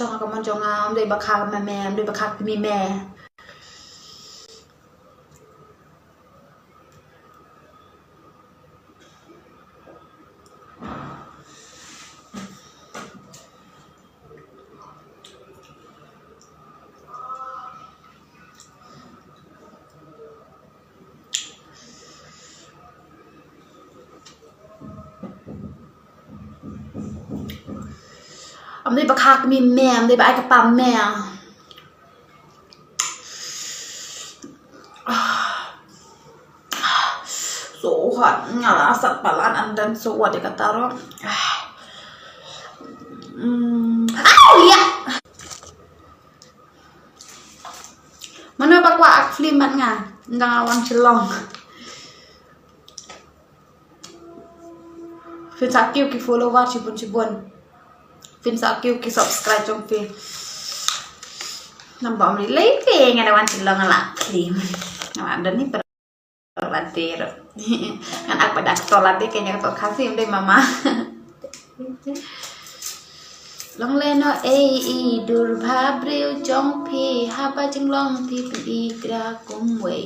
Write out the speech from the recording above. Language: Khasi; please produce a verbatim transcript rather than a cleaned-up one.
jong ka mon jong nga, ym dei ba kha ka me me, ym dei ba kha ka kmie me. Ym dei ba kha ka kmie me, ym dei ba ai ka pam me. So hot, nga la sat palat and then so what ka taro. Mm. Au, ya. Mano ba kwah act film bad nga? Nga wan Shillong. Phin sa kiew ki follower shibun shibun. Phin sa kiew ki subscribe jong phi. Namar ba ym lei lei phi, nga da wan Shillong nga la act film. Nga la don ni per bater. Ngan act bad actor lade, kane ka tok Khasi ym dei mama. Long lehnoh ei i dur bha briew jong phi, haba jinglong phi pyni gra kumwei.